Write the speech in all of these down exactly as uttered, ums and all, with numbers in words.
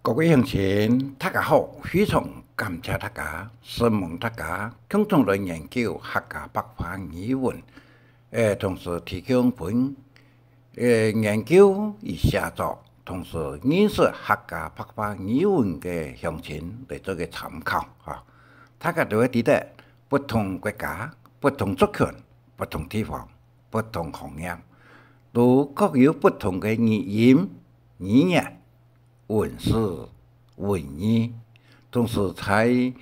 各位鄉親，大家好，非常感謝大家，承蒙大家共同來研究客家白話語文，誒，同時提供分，誒，研究與寫作，同時認識客家白話語文个鄉親來做个參考哈。大家都會知得，不同國家、不同族群、不同地方、不同行業，都各有不同个語音、語言、 文字、文藝，同時在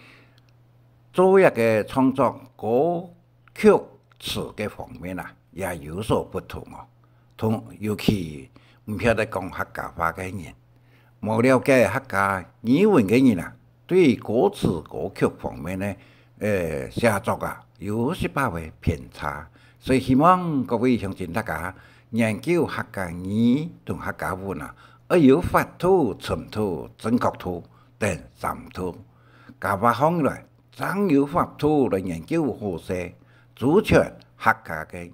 做一个創作歌曲詞个方面啊，也有所不同哦。同，尤其毋曉得講客家話个人，無了解客家語文个人啊，對於歌詞歌曲方面呢，呃，寫作啊，有時怕會偏差。所以希望各位鄉親大家研究客家語同客家文啊，愛有法度尋到正確度等三度。加把項來，正有法度來研究好勢，主權客家个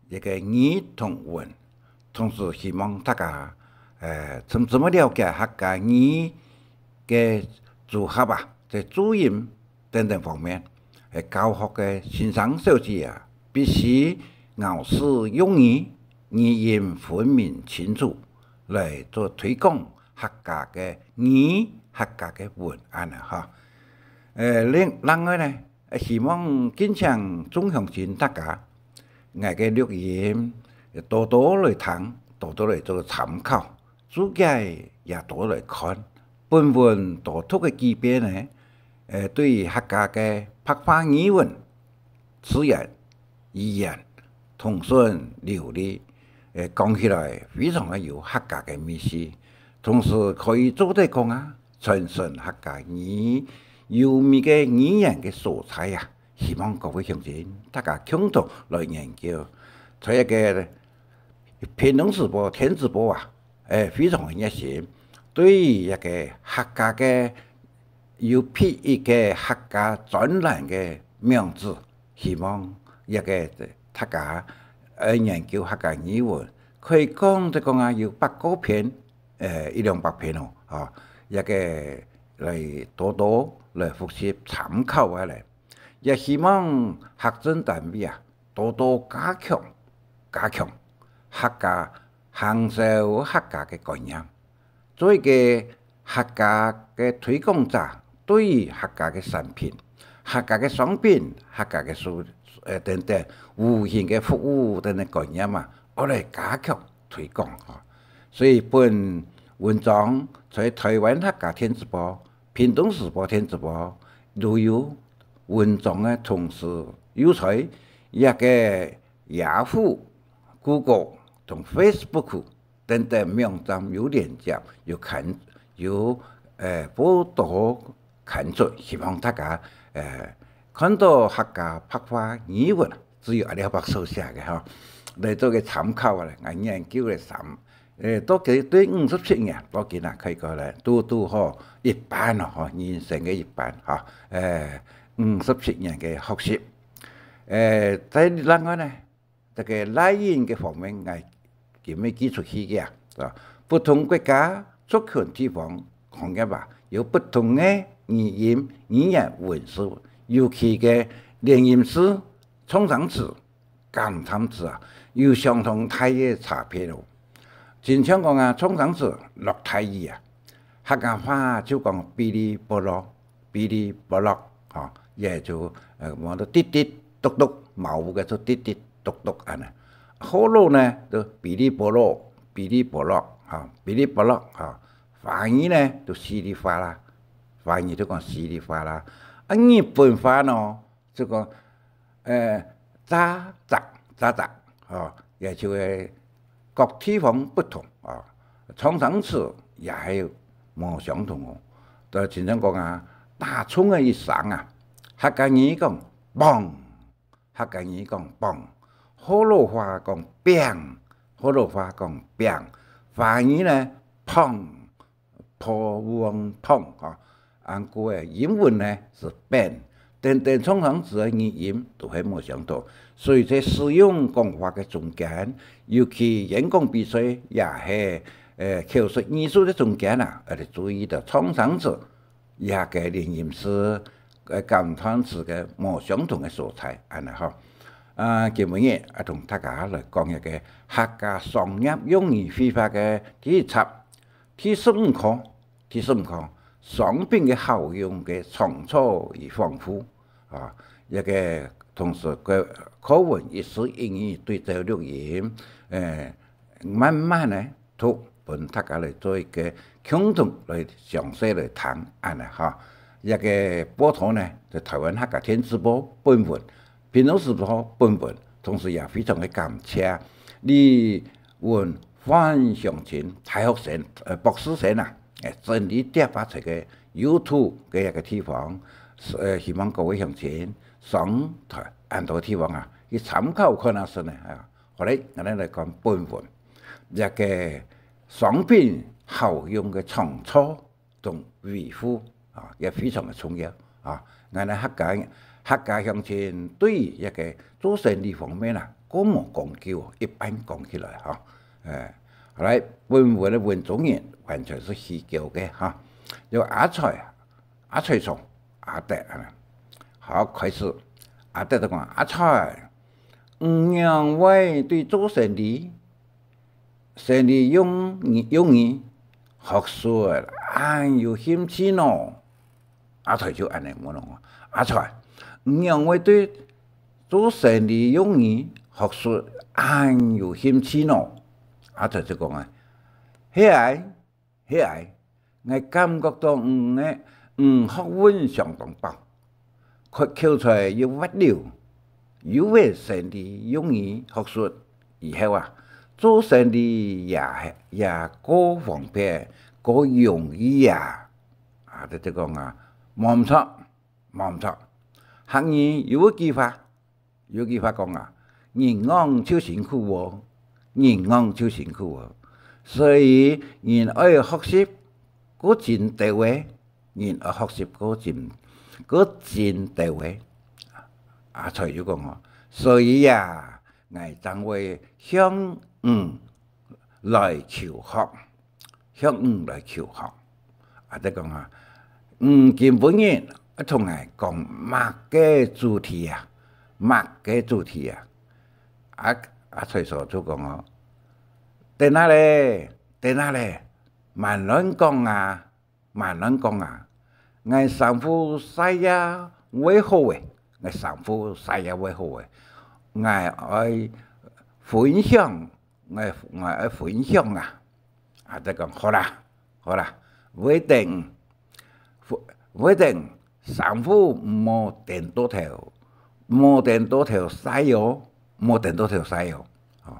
一个語同文，同時希望大家，呃，深深个了解客家語个組合啊，在注音等等方面，呃，教學个先生小姐啊，必須咬字用語，語音分明清楚，來做推廣客家个語、客家个文恁呢哈。呃，另，另外呢， 希望敬請眾鄉親大家，𠊎个錄音多多來聽，多多來做參考，自家也多來看，本文多讀个幾遍呢，呃，對於客家个白話語文、自然、語言通順流利，呃，講起來非常个有客家个味緒，同時可以做得講啊， 傳承客家語優美个語言个所在啊，希望各位鄉親大家共同來研究。在一个屏東時報、電子報啊，誒，非常个熱心，對於一个客家个有闢一个客家專欄个網誌，希望一个大家愛研究客家語文，可以講就講啊，有百過篇， 呃，一兩百篇哦，吼，這个來多多來複習參考下來。也希望學政單位啊，多多加強、加強客家、行銷客家个觀念，做一个客家个推廣者，對於客家个產品、客家个商品、客家个書，呃，等等，無形个服務等等觀念啊，愛來加強 推廣吼。所以本文章在台灣客家電子報、屏東時報電子報都有文章个同時，又在這个Yahoo、Google同Facebook等等網站有連結，有刊，有，呃，報導 刊出，希望大家，呃，看到客家白話語文，只有阿廖伯所寫个吼，來做个參考啊，來研究个參，呃，到今對五十七年，到今啊，可以講來，拄拄好一半咯，吼，人生个一半，吼，呃，五十七年个學習。呃，在另外呢， 這个LINE个方面，𠊎今日寄出去个啊，是吧？不同國家、族群、地方、行業啊，有不同个語音、語言、文字，尤其个連音字、狀聲字、感嘆字啊，有相當大个差別哦。親像講啊，狀聲字落大雨啊，客家話就講嗶哩啵咯， 嗶哩啵咯，吼，也就，呃，講到滴滴篤篤，茅屋个就滴滴篤篤恁呢。學老呢，就嗶哩啵咯，嗶哩啵咯，吼，嗶哩啵咯，吼。華語呢，就稀里哗啦，華語就講稀里哗啦。啊，日本話呢，就講，呃，喳喳喳喳，吼，也就係 各地方不同啊，狀聲字也係無相同哦。就親像講啊，打銃个一聲啊，客家語講砰，客家語講砰，學老話講砰，學老話講砰，華語呢，砰， 破烏嗙嗙，吼。恁故个英文呢係bang，等等狀聲字个語音都係無相同，所以在使用講話个中間，尤其演講比賽也係，呃，口述藝術个中間啊，愛注意到創聲詞，這个連音詞、个感嘆詞个無相同个所在，恁呢吼。啊，今晡日啊，同大家來講一个客家商業用語會話个第一冊，第十五課，第十五課，商品个效用个創造與豐富啊，這个同時个課文一字一語對照錄音，呃，慢慢个 讀，分大家來做一个共同來詳細來聽，恁呢吼。這个報導呢，在台灣客家電子報本文、屏東時報本文，同時也非常个感謝李文煥鄉親大學生，呃，博士生啊，誒，整理貼啊在个YouTube个一个地方，呃，希望各位鄉親上台恁多地方啊，去參考看啊，係呢啊。好嘞，𠊎等來看本文。 這个商品效用个創造同維護啊，也非常个重要啊。𠊎等客家，客家鄉親對這个做生理方面啊，較無講究，一般講起來哈。誒，好來，本文个文中人完全係虛構个哈。有阿財，阿財叔、阿德恁呢。好，開始，阿德就講：「阿財，你仰會對做生理 生理用語，用語，學術恁有興趣呢？」阿財就恁呢問哦：「阿財，你仰會對做生理用語、學術恁有興趣呢？」阿財就講啊：「係啊，係啊，𠊎感覺到你个，你學問相當棒， 口，口才又滑溜，有了生理用語學術以後啊，做生理也，也較方便，較容易啊。」啊，就，就講啊：「無毋著，無毋著。」客語有一句話，有一句話講啊：「人戇就辛苦哦，人戇就辛苦哦。」所以人愛學習，較精兜仔， 人愛學習較精，較精兜仔。」阿財又講哦：「所以啊，𠊎正會向你來求學，向你來求學。」阿德講啊：「你今晡日愛同𠊎講麼个主題啊？麼个主題啊？」阿，阿財叔就講哦：「等下咧，等下咧，慢慢講啊。」 慢慢講啊，𠊎衫褲晒也會好咧，𠊎衫褲晒也會好咧，𠊎愛分享，𠊎，𠊎愛分享啊。阿德講：「好啦，好啦，會等，會等，衫褲毋好顛倒頭，毋好顛倒頭晒哦，毋好顛倒頭晒哦。」哦，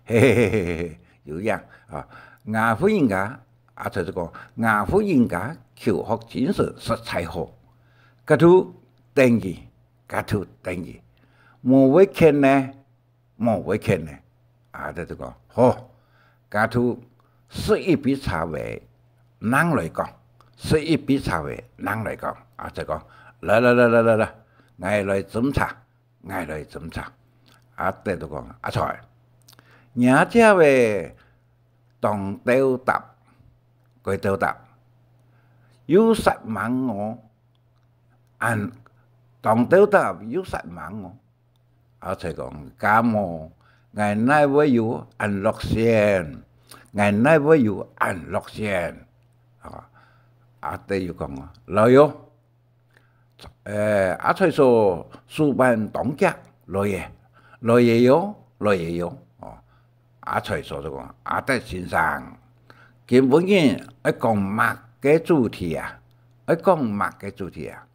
嘿嘿嘿嘿嘿，有影啊！吾婦人家 阿財就講：「吾婦人家求學精神實在好，該就等佢，該就等佢，無會譴呢，無會譴呢。」阿德就講：「好，該就食一杯茶仔，正來講，食一杯茶仔，正來講。」阿財講：「來來來來來來，𠊎來斟茶。」 「𠊎來斟茶。」阿德就講：「阿財，若隻仔當鬥搭，蓋鬥搭，又煞猛哦！恁當鬥搭又煞猛哦！」阿財講：「敢哦，𠊎哪會有恁樂線？𠊎哪會有恁樂線？」啊，阿德又講：「來喲！」 「呃，阿財叔手板當遽，來咧，來咧喲，來咧喲！」哦，阿財叔就講：「阿德先生，今晡日愛講麼个主題啊？愛講麼个主題啊？」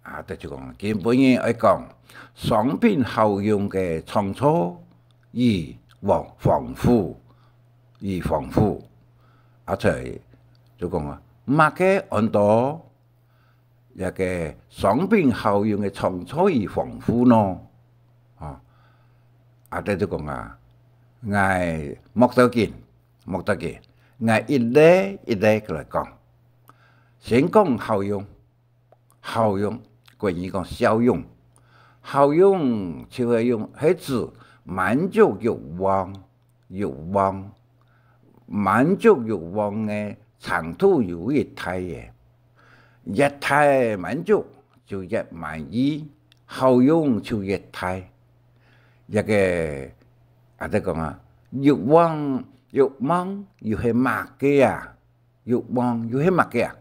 阿德就講：「今晡日愛講商品效用个創造與豐，豐富，與豐富。」阿財就講啊：「麼个安到 這个商品效用个創造與豐富呢？」哦，阿德就講啊：「𠊎莫著急，莫著急，𠊎一個一個來講。先講效用，效用，國語講效用，效用就係用，係指滿足慾望，慾望，滿足慾望个程度有幾大个，越大滿足就越滿意，效用就越大。這个，啊，再講啊，慾望，慾望又係麼个啊？慾望又係麼个啊？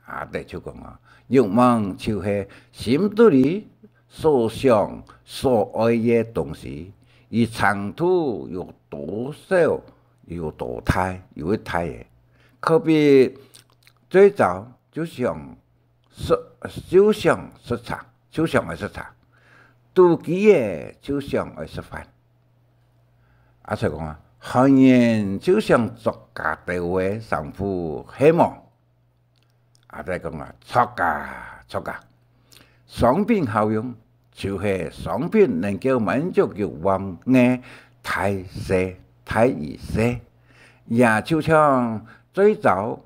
啊，這就講啊，慾望就係心肚裡所想、所愛个東西，佢程度有多少、有多大、有幾大个。可比最早就想食，就想食茶，就想愛食茶，肚飢个就想愛食飯。啊，所以講啊，漢人就想著加兜个衫褲，係無？ 啊，再講啊，著啊，著啊。商品效用就係商品能夠滿足慾望个大細、大與細，也就像最早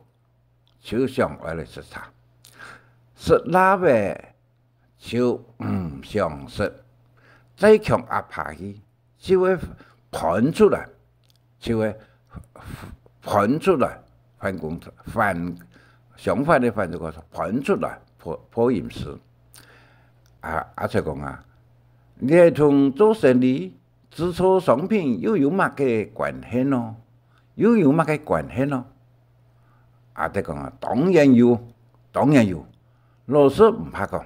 就想愛來食茶，食辣个就毋想食，再強壓下去，就會翻出來，就會翻出來，翻工，翻，相反个翻，就講翻出來，破，破音字。啊，阿才講啊，你同做生理、製造商品又有麼个關係呢？又有麼个關係呢？阿德講啊，當然有，當然有，老實毋怕講。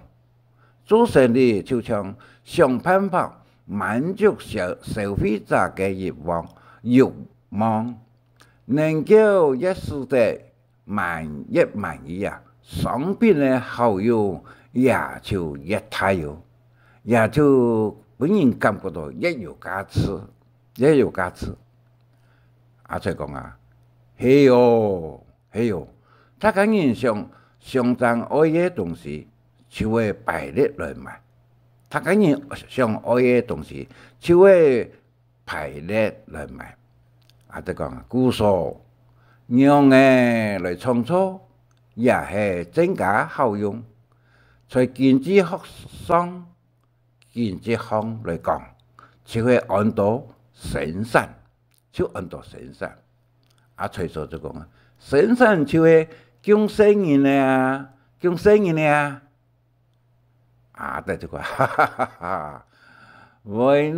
做生理就像想辦法滿足消，消費者个慾望，慾望，能夠越使得滿，越滿意啊，商品个效用也就越大喲，也就分人感覺到越有價值，越有價值。阿才講啊，係哦， 係哦，逐個人想，想愛个東西，就會排列來買。逐個人想愛个東西，就會排列來買。阿德講，故所，仰仔來創造，也係增加效用。在經濟學上，經濟學來講，就係安到生產。 就安到生產。阿財嫂就講啊，生產就係供細人个啊，供細人个啊。阿德就講，哈哈哈哈，會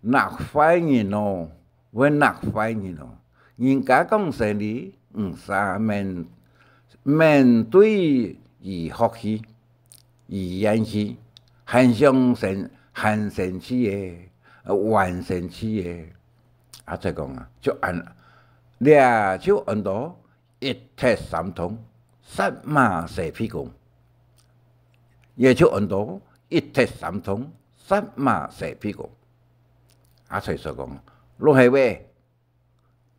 納壞人哦，會納壞人哦。人家講生理，毋使面，面對醫學去，醫院去，還想生，還生趣个，呃，還生趣个。 阿財講啊，就恁，這就安到一踢三通，殺馬洗屁股。也就安到一踢三通，殺馬洗屁股。阿財嫂講，老弟喂，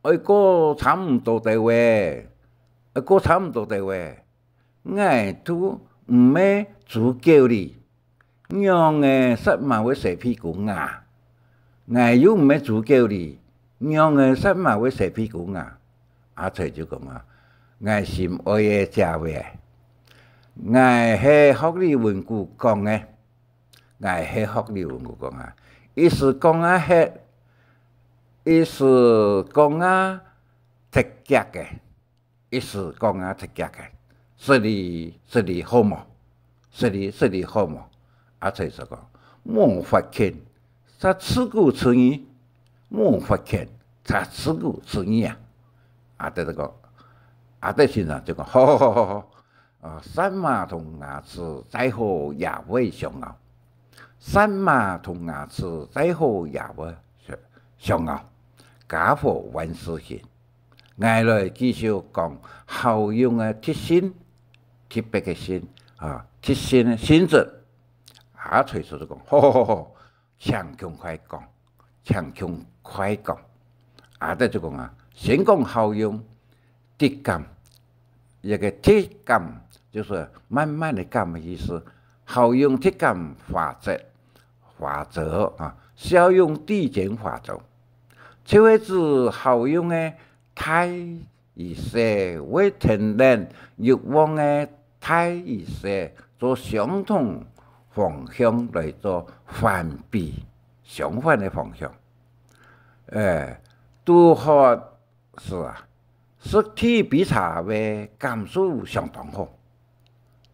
愛過差毋多兜仔，愛過差毋多兜仔。 𠊎都毋係豬狗哩，仰仔殺馬會洗屁股啊？𠊎又毋係豬狗哩，仰仔殺馬會洗屁股啊？阿財就講啊，𠊎心愛个姐仔，𠊎係學李文牯講个。 𠊎係學李文牯講啊，一時講啊忒，一時講啊忒遽个，一時講啊忒遽个，食哩，食哩好無？食哩，食哩好無？阿財嫂講，無法譴，煞自顧自義，無法譴，煞自顧自義啊！阿德就講，阿德先生就講，好好好好好， 啊，殺馬同牙齒再好也會相咬，殺馬同牙齒再好也會相，相咬，家和萬事興。𠊎來繼續講效用个特性，特別个性，啊，特性个性質。阿財嫂就講，好好好好， 請共快講，請共快講。阿德就講啊，先講效用，滴減，這个滴減就係慢慢个減个意思。效用滴減法則，法則啊，效用遞減法則，就係指效用个大 與細會跈等慾望个大與細做相同方向來做反比，相反个方向。欸，肚渴時啊，食第一杯茶个感受相當好。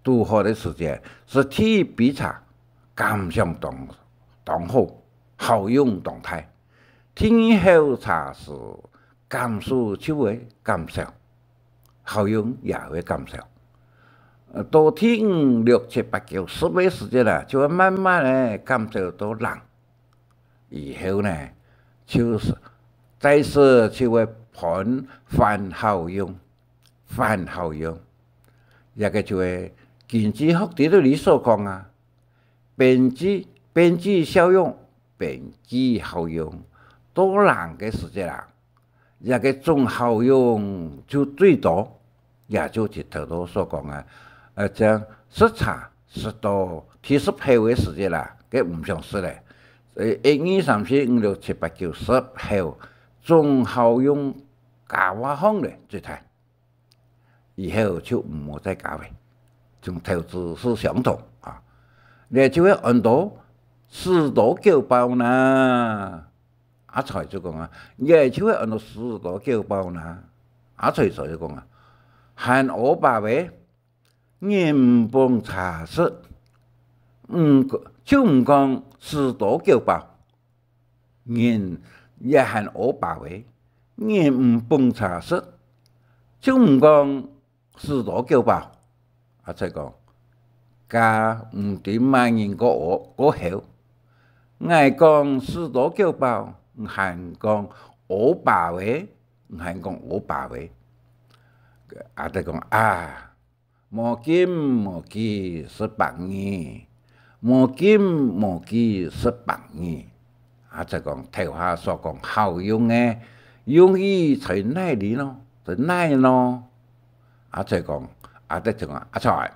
堵好个時節，食第一杯茶，感想當，當好，效用當大。第二口茶時，感受就會減少，效用也會減少。呃，到第五、六、七、八、九、十个時節啦，就會慢慢个減少到零。以後呢，就係，再食就會反，反效用，反效用。這个就係經濟學裡肚裡所講啊，邊際，邊際效用，邊際效用。到零个時節啊，這个總效用就最多，也就係頭頭所講啊，呃，像食茶食到第十口个時節啦，該毋想食咧。呃，一、二、三、四、五、六、七、八、九、十口，總效用加化項咧最大。以後就毋好再加咧，像投資係相同啊。這就會安到「食多久飽」呢？阿財就講啊，這就會安到「食多久飽」呢？阿財就講啊，還屙飽咧，人毋捧茶食，毋，就毋講食多久飽。人也還屙飽咧，人毋捧茶食，就毋講食多久飽。阿財講，該毋知麼人過屙，過口。𠊎講食多久飽，還講屙飽咧，還講屙飽咧。阿德講，啊， 無禁無忌食百二，無禁無忌食百二。阿財講，頭下所講效用个用意在哪裡呢？在哪呢？阿財講，阿德就講，阿財，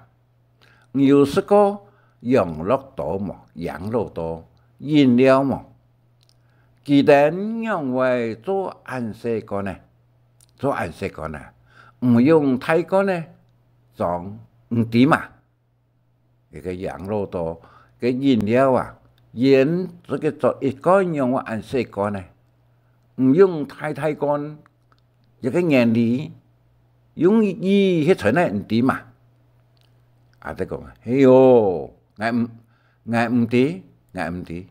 你有食過養樂多無？養樂多飲料無？ 佢等仰會做恁細罐呢？做恁細罐呢？毋用大罐呢？裝毋知嘛？這个養樂多个飲料啊，原這个做一罐仰會恁細罐呢？毋用大大罐，這个原理，用意係在哪毋知嘛？阿德講，係喲，𠊎毋，𠊎毋知，𠊎毋知。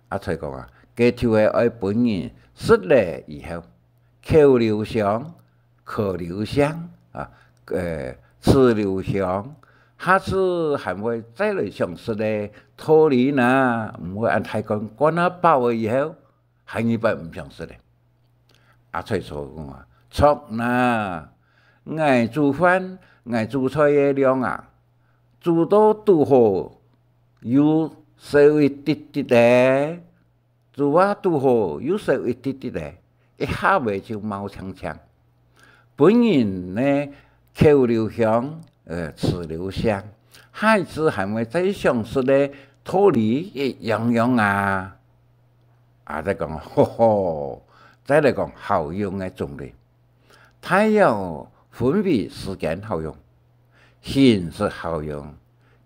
阿財講啊，該就係愛分人食了以後，口留香，殼留香啊，呃，齒留香，下次還會再來想食个道理呢，毋會恁大罐，罐啊飽了以後， 下二擺毋想食咧。阿財就講啊，著哪，𠊎煮飯，𠊎煮菜个量啊，煮到堵好又少一滴滴咧，煮啊堵好又少一滴滴咧，一下仔就冒青青。 分人呢口留香，呃，齒留香，下次還會再想食个道理一樣樣啊。阿德講，吼吼，再來講效用个種類，大約分為時間效用、形式效用、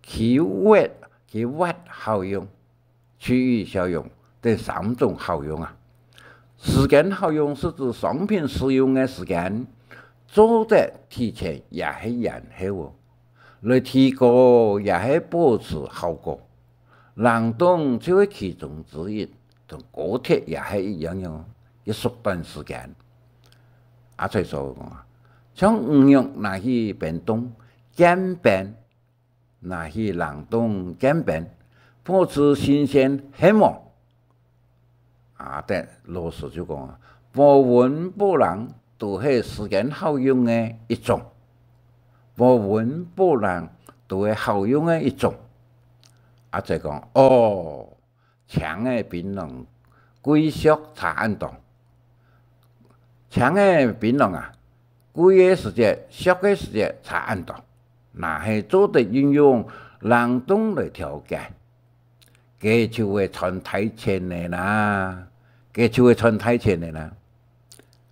氣味，氣味效用、 區域效用等三種效用啊。時間效用係指商品使用个時間，做得提前也係延後哦，來提高也係保持效果。冷凍就係其中之一，同高鐵也係一樣樣，愛縮短時間。阿財就講啊，像魚肉拿去冰凍，見冰， 拿去冷凍見冰，保持新鮮係無？阿德老師就講啊，保溫保冷都係時間效用个一種，保溫保冷都係效用个一種。阿財講，哦， 青个檳榔，貴俗差恁多。青个檳榔啊，貴个時節、俗个時節差恁多。若係做得運用冷凍來調解，該就會賺大錢个啦，該就會賺大錢个啦。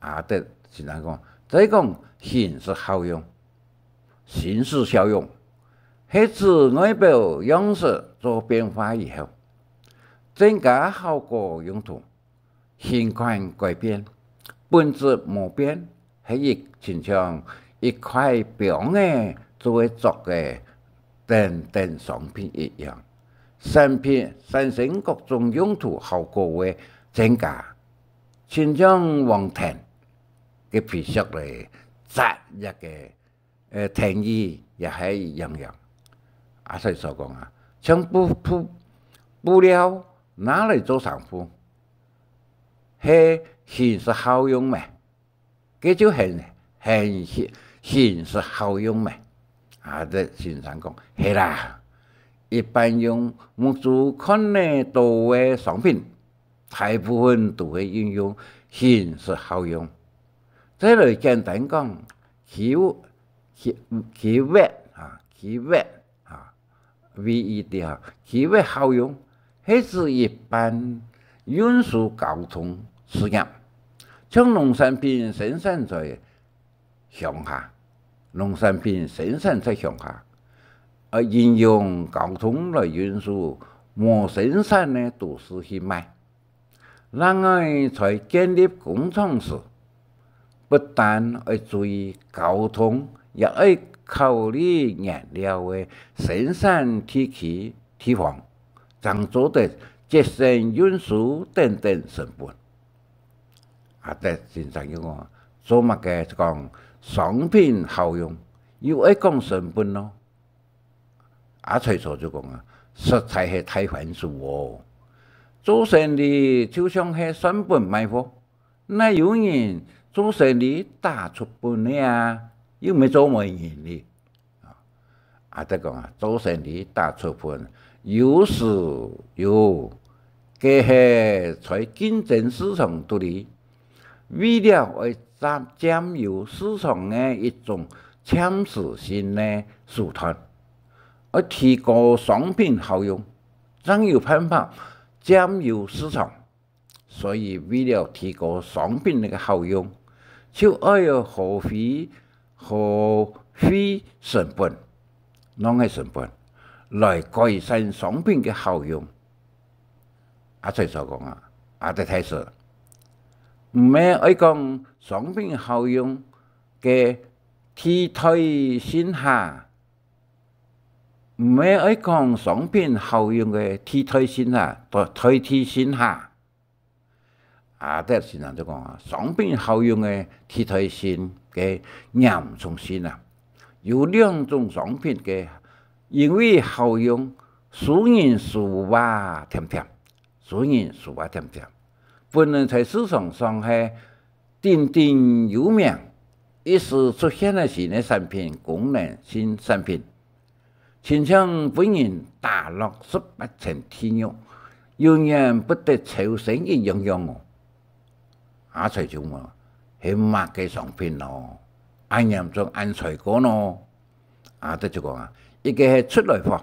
阿德先生講，再講形式效用，形式效用，係指外表樣式做變化以後， 增加效果用途，形款改變，本質無變，係一親像一塊枋仔做个作个等等商品一樣。產品產生各種用途效果个增加，親像黃藤个皮箱咧，摘一个，呃，藤椅也係一樣樣。啊，所以所講啊，像布布布料拿來做衫褲，係形式效用咩？ 該就係，係形形式效用咩？啊，這先生講，係啦，一般用目珠看得到个商品，大部分都會運用形式效用。再來簡單講，區域區域域啊，區域域啊， 為一條區域效用，係指一般運輸交通事業，像農產品生產在鄉下，農產品生產在鄉下，而應用交通來運輸無生產个都市去賣。 另外，在建立工廠時，不但愛注意交通，也愛考慮原料个生產地區地方，正做得節省運輸等等成本。啊，這先生又講，做麼个講商品效用，又愛講成本咯？ 阿財嫂就講啊，實在係大番薯哦！做生理就像係算本賣貨，哪有人做生理打出本个啊？又毋係做媒人哩。阿德講啊，做生理打出本，有時有，該係在競爭市場肚裡， 為了愛佔佔有市場个一種暫時性个手段，愛提高商品效用，正有辦法佔有市場。所以為了提高商品个效用，就愛有耗費耗費成本，浪費成本，來改善商品个效用。 阿財嫂講啊，阿德大師，毋係愛講商品效用个替代性下，毋係愛講商品效用个替代性下，代代替性下。阿德先生就講啊，商品效用个替代性个嚴重性啊，有兩種商品个，因為效用使人手啊甜甜， 使人手啊甜甜。本來在市場上係鼎鼎有名，一時出現个新个產品，功能性產品，親像分人打落十八層地獄，永遠不得超生一樣樣哦。阿財就問：「係麼个商品咯？恁嚴重恁衰過咯？」阿德就講啊：「一個係出來貨，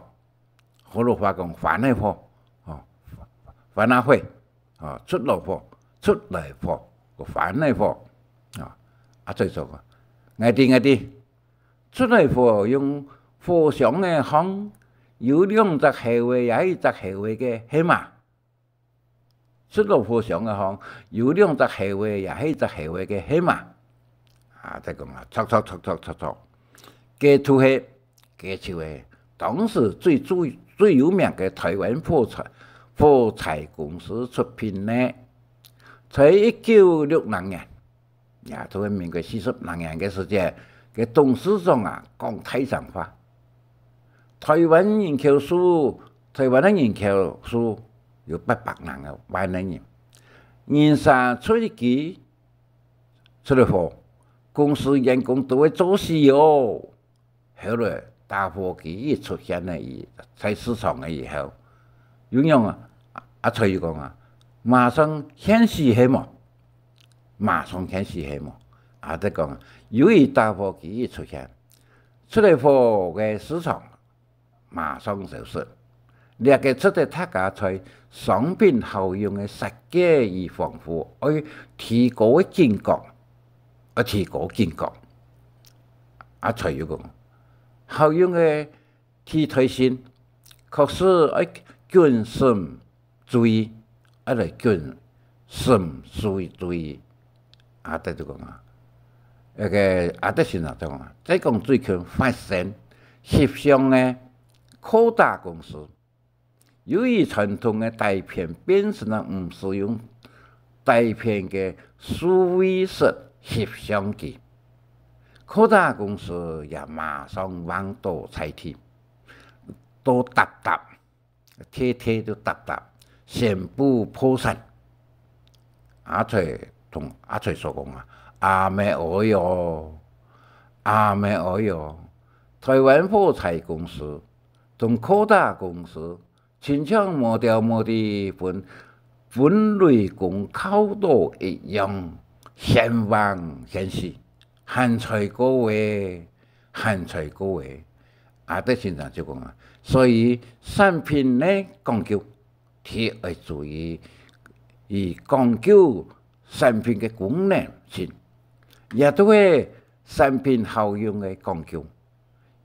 學老話講番仔貨，哦，番仔貨，哦，出來貨，出來貨，个番仔貨。」啊，阿財嫂講：「𠊎知，𠊎知，出來貨用貨箱个項，有兩隻口仔，也一隻口仔个，係嘛？」 出來貨箱个項，有兩隻口仔，也係一隻口仔个，係嘛？啊，再講啊，著著著著著著，該就係，該就係，當時最最最有名个臺灣火柴火柴公司出品呢。在一九六零年， 也就係民國四十零年个時節，个董事長啊，講大聲話：「臺灣人口數，臺灣个人口數有八百零萬个人，人儕出一支出來貨，公司員工都會做死哦。」 後來打火機一出現了以，在市場了以後，有人啊，阿財又講啊：「馬上現死係無？馬上現死係無？」阿德講啊：「由於打火機一出現，出來貨个市場馬上消失。」這個值得大家在商品效用个設計與豐富，愛提高个警覺，愛提高警覺。阿財又講，效用个替代性，確實愛謹慎注意，愛來謹慎注意。阿德就講啊，該个阿德先生就講啊，再講最近發生翕相个柯達公司，由於傳統个底片變成了毋使用底片个數位式翕相機，柯達公司也馬上橫刀在地，都搭搭，鐵鐵都搭搭，宣布破產。阿財同阿財嫂講啊：「阿姆哀喲，阿姆哀喲！」台灣火柴公司同柯達公司親像無條無理分分雷公敲著一樣，現橫現死，還在高位，還在高位。阿德先生就講啊，所以產品个講究，第一愛注意，以講究產品个功能性，也就係產品效用个講究。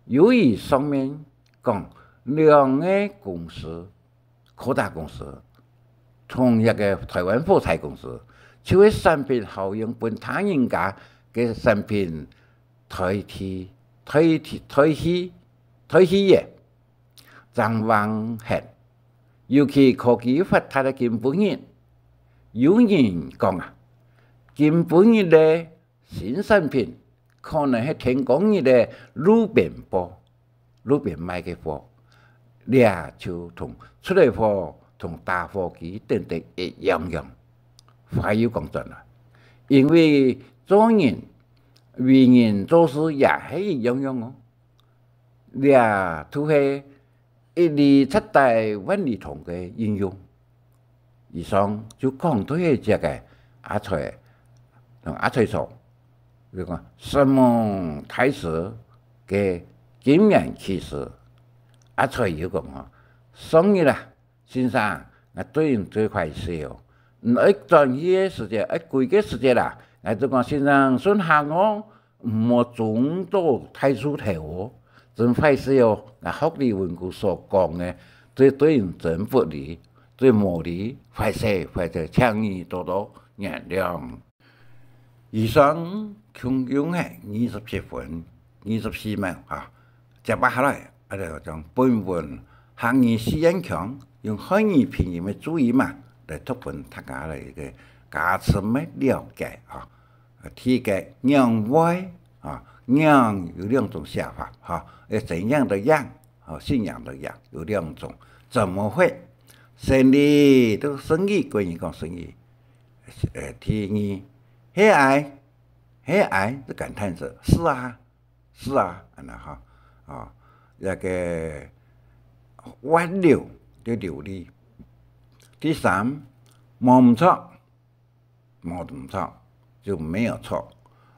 由於上面講兩个公司，柯達公司同一个台灣火柴公司，就係產品效用分他人家个產品代替、代替、代替、代替个，正橫忒。尤其科技發達个今晡日，有人講啊，今晡日个 新產品可能係天光日个路邊貨，路邊賣个貨，這就同出來貨同打火機等等一樣樣。話又講轉來，因為做人、為人做事也係一樣樣哦。 這就係一理徹底萬理通个應用。以上就講到這个阿財同阿財嫂，就講承蒙大師个金言啟示。阿財又講哦：「上日啊，先生，𠊎對你最壞勢哦。你愛轉去个時節，愛歸个時節啦，𠊎就講先生順行哦， 毋好撞著大樹頭哦。」真壞勢哦，𠊎學你文姑所講个，對對人真不利，對無利，壞勢壞勢，請你多多原諒。以上共有係二十七分二十四秒哈。接下來，啊，就將本文客語四縣腔用漢語拼音个注音啊，來讀分大家來个加深个了解哈。 啊，第一个仰會啊，仰有兩種寫法哈，誒，怎樣的仰，哦，信仰的仰，有兩種。怎麼會？生理，這个生理，國語講生理。誒，第二，係啊，係啊，這感嘆詞，是啊，是啊，恁樣哈，哦，那個滑溜，就流利。第三，無毋著， 無毋著，就沒有錯。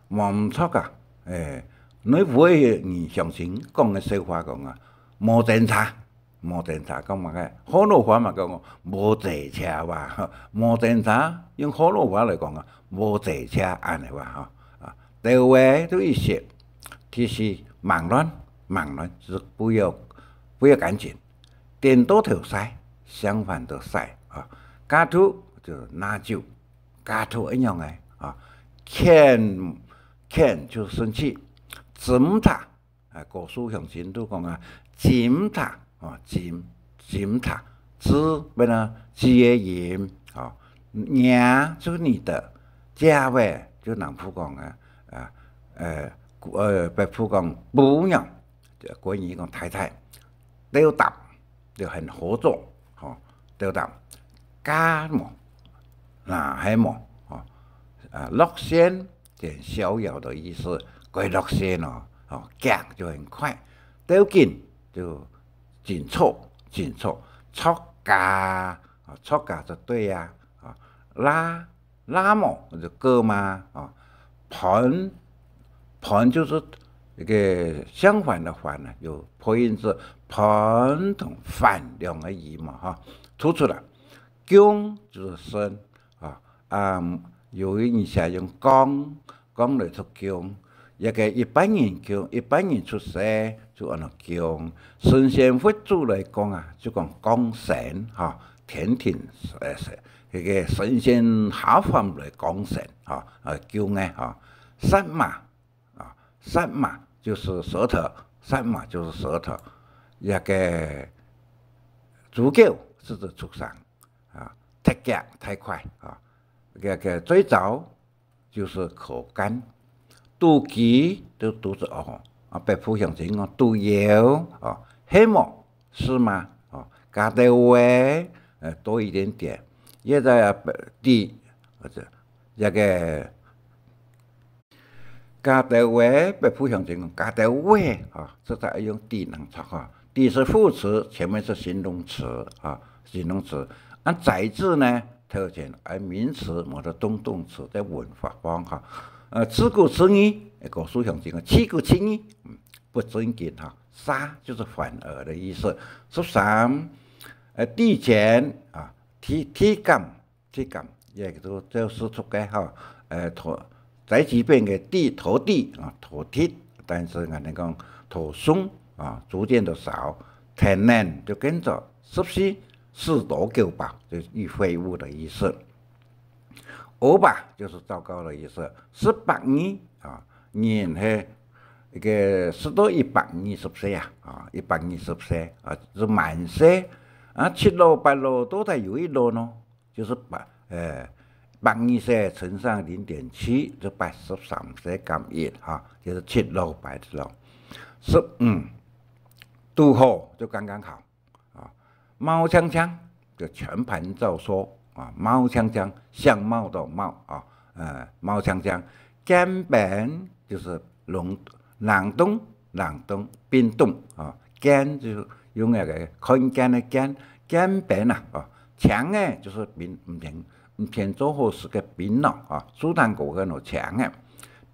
無毋著啊，誒，內埔个人鄉親講个笑話講啊，無精差，無精差，講麼个？學老話嘛講哦，無坐車哇，無精差，用學老話來講啊，無坐車恁樣哇，吼。啊，第五个就一息，第四，忙亂，忙亂，就是不要，不要趕緊，顛倒頭晒，相反的晒啊，加度就是拿酒， 加度一樣个，啊，譴，譴就生氣，斟茶，啊，高樹鄉親都講啊，斟茶，啊，斟，斟茶，斟，變成雞个音，啊，若就你的，姐仔就南部講个，啊，呃，呃，北部講餔娘，國語講太太， 鬥搭，就很合作，吼，鬥搭。家無，若係無，吼，啊，樂線，就很逍遙的意思，過樂線哦，吼，遽就很快，鬥緊，就緊湊，緊湊，著架，啊，著架就對啊，啊，拉， 拉無，就過嘛，哦。盤，盤就是一個相反的反啊，有破音字，盤同反兩個音嘛，哈，突出來。降就是升，啊，啊，有人寫用降，降來讀降， 一個一般人降，一般人出世就安到降。神仙佛祖來講啊，就講降生，哈，天庭，呃，係，該個神仙下凡來降生，哈，呃，降个，哈。薩滿，舌嫲就係舌頭，舌嫲就係舌頭。這个豬狗係指畜生啊，忒遽、太快啊。這个最糟就係口乾，肚飢就肚子餓啊。北部鄉親講肚枵啊，係無？是嗎？哦，加兜仔，呃，多一點點，也在啊，底，或者這个 加兜仔，北部鄉親講加兜仔，哈，這才愛用底能著哈。底是副詞，前面是形容詞，哈，形容詞。啊，仔字呢，頭前愛名詞，無得動動詞，在文法方哈。呃，自古自疑，高樹鄉親講自古自疑，嗯，不正經哈。煞就係反而的意思。十三，呃，地錢啊，地，地減， 地減，也就，就係讀个哈，呃，土，宅急便个地，土地啊，土地，但是𠊎等講土鬆啊，逐漸的少，田坼就耕作，十四，屎多狗飽，就係廢物的意思。烏白就係糟糕的意思。十八二啊，人係一个食到一百二十歲啊，啊，一百二十歲啊，係滿歲啊，七老八老到底有幾老呢？ 就係八，呃，百二歲乘上零點七，就八十三歲減一哈，就係七老八十。十五，堵好就剛剛好啊，貌靚靚就全盤照說啊，貌靚靚，相貌的貌啊，呃，貌靚靚。見冰就係 冷，冷凍，冷凍，冰凍啊。見就用那个看見个見，見冰啊，啊，青个就係冰，毋曾，毋曾做好食个檳榔啊，樹頂高个那青个。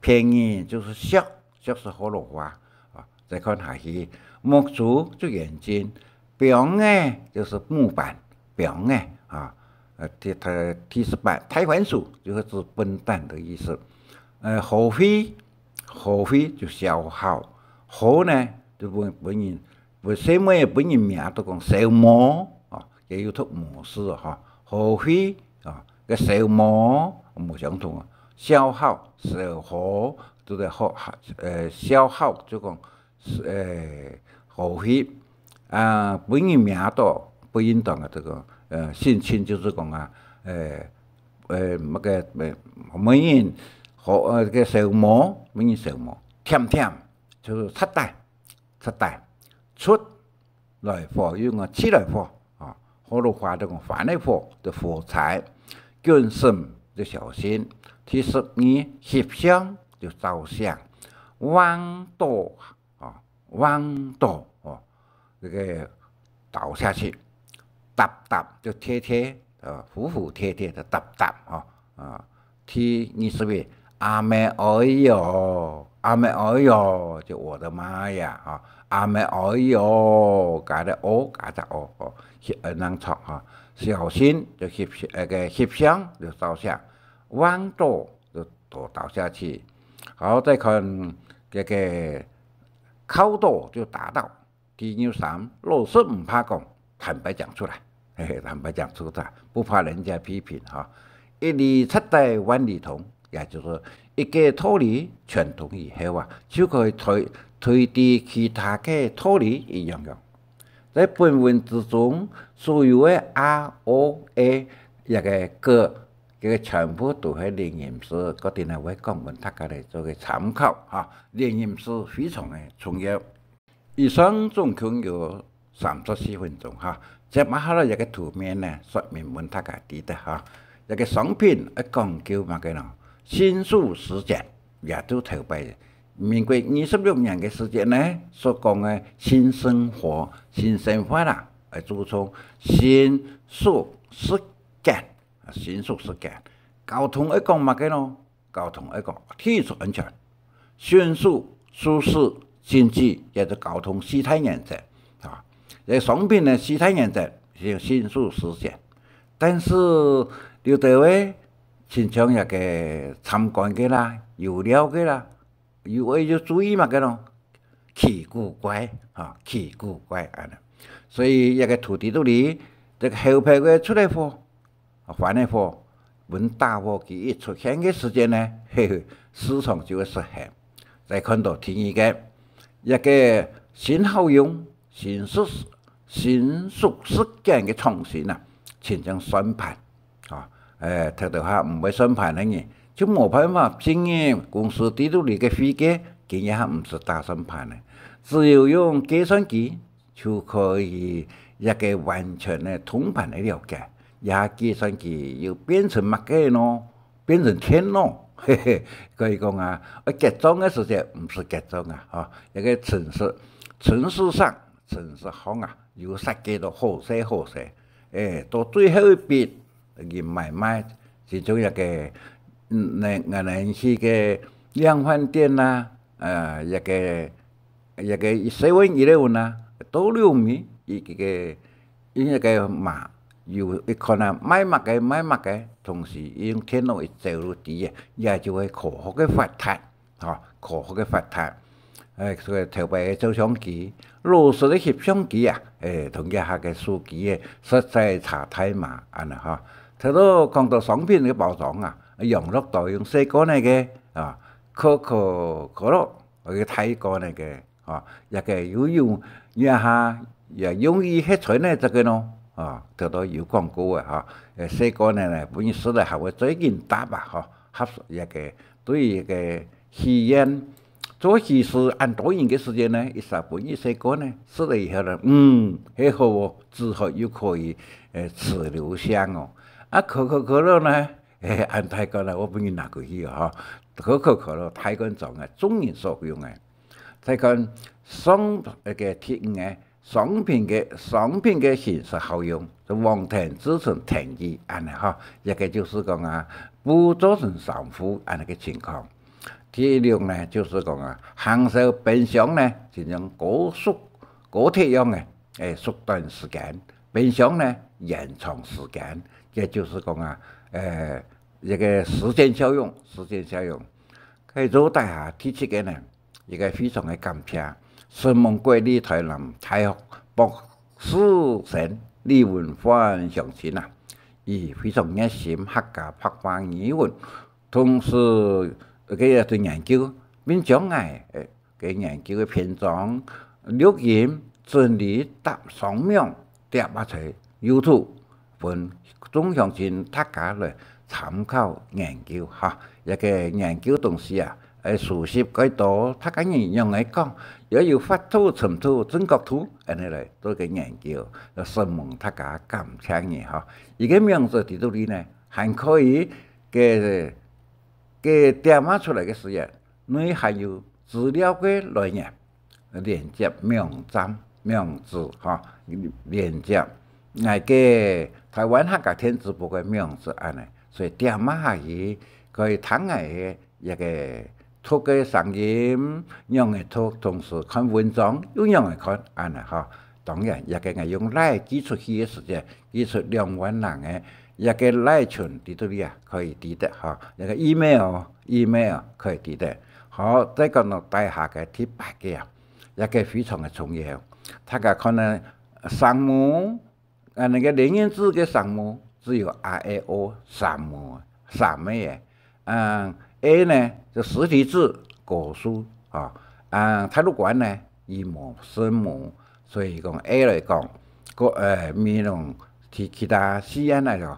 便宜就係俗，俗係學老話啊。再看下去，目珠就眼睛， 枋仔就係木板，枋仔啊。呃，第，第，第十八，大番薯就係指笨蛋的意思。呃，耗費，耗費就消耗。耗呢，就分，分人，分細妹仔分人名都講消磨啊，也有讀磨字哈。耗費啊，个消磨無相同啊。消耗，消耗，都在耗，呃，消耗就講 呃，耗費啊，分人罵到，分人當啊，這个，呃，性侵就是講啊，呃，呃，那个，呃，分人，好，呃，个消磨，分人消磨，忝忝，就係實在，實在，出來貨，又講起來貨啊，學老話就講煩个貨，就火柴，謹慎就小心。第十二，翕相就照相，橫倒 啊，橫倒，哦，這个倒下去，貼貼就貼貼，呃，服服帖帖的貼貼，哦，啊，第二十一，阿姆哀喲，阿姆哀喲，就我的媽呀，啊，阿姆哀喲，加个哦，加隻哦，哦，翕，呃，恁樣唱哈，小心就翕，那个翕相就照相，橫倒就倒，倒下去。好，再看這个 敲到就打到。第二十三，老實毋怕講，坦白講出來。嘿嘿，坦白講出來，不怕人家批評哈。一理徹底萬理通，也就是一个道理全通以後啊，就可以推，推知其他个道理一樣樣。在本文之中，所有个啊、哦、欸，這个个，這个全部都係連音字，𠊎等下會講分大家來做个參考哈。連音字非常个重要。 以上總共有三十四分鐘哈。接下來一个圖面呢，說明分大家知得哈。一个商品愛講究麼个呢？性素時節，也就頭擺民國二十六年个時節呢，所講个性生活、性生活啦，愛注重性素時節，啊，性素時節。交通愛講麼个呢？ 交通愛講，第一安全，迅速、舒適、經濟，也係交通四大原則啊。這商品呢，四大原則係迅速實現。但是有兜位親像這个參觀个啦、遊尞个啦，有愛要注意麼个咯？奇古怪哈，奇古怪恁樣。所以這个圖底肚裡，這个後背个出來貨， 還个貨，分打火機一出現个時間呢，嘿嘿，市場就會失衡。再看到第二個，一個新好用、新熟、新熟悉个創新啊，親像算盤。啊，誒，頭頭下毋會算盤个人，就無辦法進入公司底肚裡个會計，佢也毋識打算盤个。只有用計算機，就可以一個完全个通盤个了解，這計算機又變成麼个呢？變成電腦，嘿嘿，可以講啊，愛結帳个時節毋使結帳啊，吼，一個程式，程式上，程式項啊，有設計到好勢好勢，誒，到最後一筆，佢買賣，其中一個，嗯，𠊎，𠊎等去个量販店啊，呃，一個 一個seven eleven啊，到了尾，佢个，佢个碼，有一看啊，賣麼个賣麼个，同時用電腦一走就知个，也就係科學个發達，吼，科學个發達。誒，所以頭擺个照相機，老式个翕相機啊，誒，同這下个手機个實在差太遠，恁呢吼。頭頭講到商品个包裝啊，養樂多用細罐个个，啊，可口可樂， 个大罐个个，吼，這個又用，這下也容易核酸个這個咯，吼，頭頭有講過个，吼，誒，細罐个呢，分人食了還會最緊搭啊，吼，合這個，對於這個喜宴，做喜事恁多人个時節呢，一儕分一細罐呢，食了以後呢，嗯，係好哦，止渴又可以，誒，止留香哦。啊，可口可樂呢，誒，恁大罐呢，我分人拿過去哦，吼，可口可樂大罐裝个，眾人所用个。 再看商，該个第五个，商品个，商品个形式效用，就黃藤製成藤椅恁呢吼，這個就係講啊，布做成衫褲恁呢个情況。第六呢，就係講啊，行銷冰箱呢，就像高速，高鐵樣个，誒，縮短時間，冰箱呢，延長時間，這就係講啊，誒，這個時間效用，時間效用。該做底下第七個呢， 一個非常个感謝，承蒙國立臺南大學博士生李文煥鄉親啊，佢非常熱心客家白話語文，同時，佢也對研究，並將𠊎，誒，个研究个篇章、錄音、整理搭上網，貼啊在YouTube，分眾鄉親大家來參考研究哈。這個研究東西啊，愛熟悉幾多，大家人用來講，也有法度、程度、正確度，恁呢來做個研究，承蒙大家，感謝你哈。一個名字在這裡呢，還可以个，个點啊出來个時間，內含有資料个來源。 連接網站、網址，吼，連接𠊎个臺灣客家電子報个網址恁呢，所以點啊下去，可以聽𠊎个一個讀个聲音，仰仔讀，同時看文章又仰仔看，恁呢吼。當然，這個𠊎用LINE寄出去个時節，寄出兩萬人个，這個LINE群在這裡啊，可以知得吼，這個email，email可以知得。好，再講到底下个第八個啊， 這個非常个重要。大家看呢，聲母，啊，該個連音字个聲母只有a、e、o聲母，聲母个。啊，A呢，就實體字，果蔬，啊，啊，大陸館呢，以母聲母，所以講A來講，個，呃，美濃其，其他四縣來講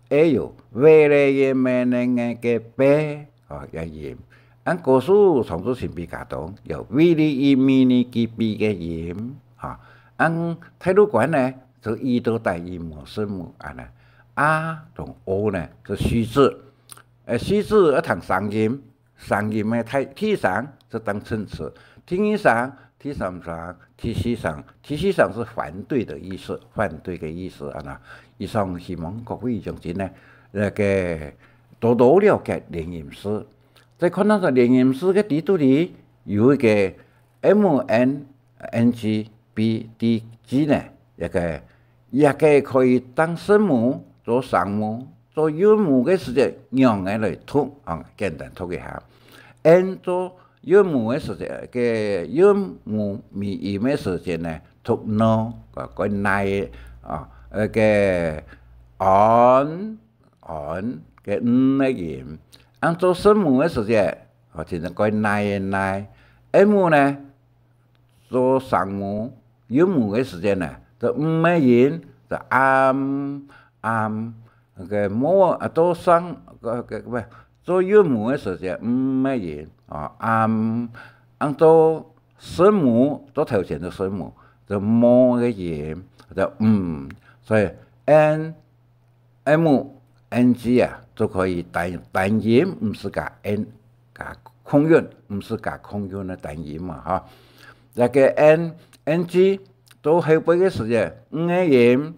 ，A有V、L、Y、M、N、N个B， 哦，這音。恁果蔬常做成比較多，有V、L、E、M、N、G、B个音，哈。恁大陸館呢，就E到大E無聲母，恁呢。A同O呢，就虛字。呃，虛字愛聽聲音，聲音个第，第一聲就當稱詞，第二聲、第三聲、第四聲，第四聲是反對的意思，反對个意思，恁呢。以上希望各位鄉親呢，那個多多了解連音字。 再看到个連音字个底肚裡有一個M、N、N、G、B、D、G呢，一個，一個可以當聲母、做聲母、做韻母个時節，仰仔來讀，啊，簡單讀一下。N做韻母个時節，个韻母尾音个時節呢，讀N，个，个耐，啊，呃，个安， 安，个N个音。恁做聲母个時節，哦，就係該耐个耐， ，m呢，做聲母、韻母个時節呢，就m个音，就am、am，該个母啊，做聲，个个个，做韻母个時節，m个音，啊，am，恁做聲母，做頭前个聲母，就m个音，就m，所以n、m、ng啊，就可以單單音，毋使加n，加空韻，毋使加空韻个單音嘛，哈。這个n、ng做後背个時節，ng个音，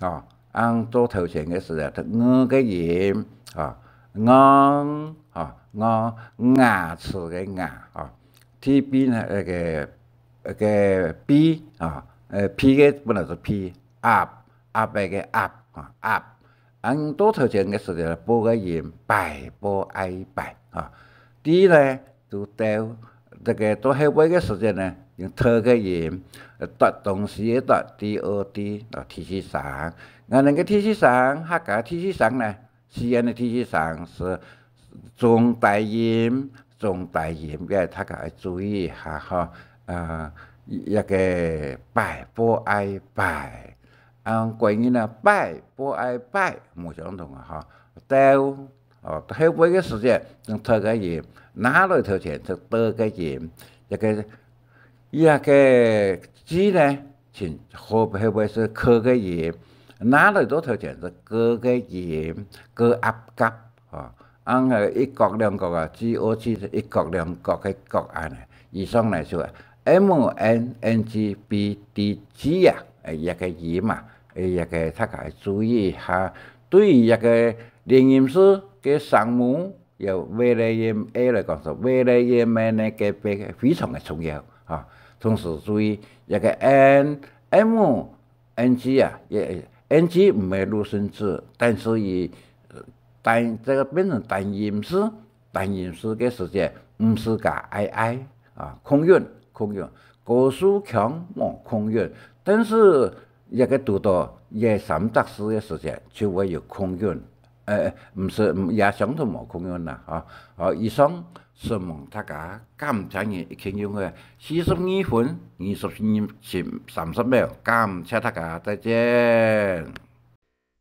啊，恁做頭前个時節，ng个音，啊，ng，啊，ng，牙齒个牙，啊，t b呢，該个該个b，啊，呃，p个本來係p，up，up个个up，啊，up。 恁到頭前个時節，b个音，拜，b、ai，拜，啊。d呢，就到，這个到後尾个時節呢，用t个音，呃，奪東西个奪，d、o、d，啊，第四聲。𠊎等个第四聲，客家第四聲呢，四縣个第四聲係中低音，中低音，這大家愛注意一下吼。啊，一个拜，b、ai，拜。 啊，國語呢，拜，b、ai，拜，無相同啊，吼。到，哦，後尾个時節，用t个音，拿來頭前係t个音。這个，這个g呢，前，後，後尾係k个音，拿來到頭前係g个音，g、ap、gap。 吼，恁个一角兩角啊，g、o、g係一角兩角个角恁呢。以上來說啊，m、n、ng、b、d、g啊，呃，這个音嘛，呃，這个大家注意一下。對於這个連音字个聲母，有vowel音a來講，係vowel音个呢，个非常个重要，吼。同時注意這个n、m、 ng啊，也，ng毋係入聲字，但是佢，呃，單，這个變成單音字，單音字个時節，毋使加ai，啊，空韻，空韻，高樹腔無空韻，但是這个堵到這三隻字个時節，就會有空韻。 呃，毋係，嗯，也相同無共樣啦，吼。好，以上承蒙大家，感謝你一定用个四十二分二十三秒，感謝大家，再見。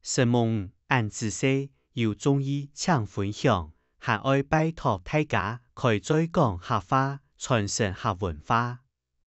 承蒙恁仔細，有中意請分享，還愛拜託大家開嘴講客話，傳承客文化。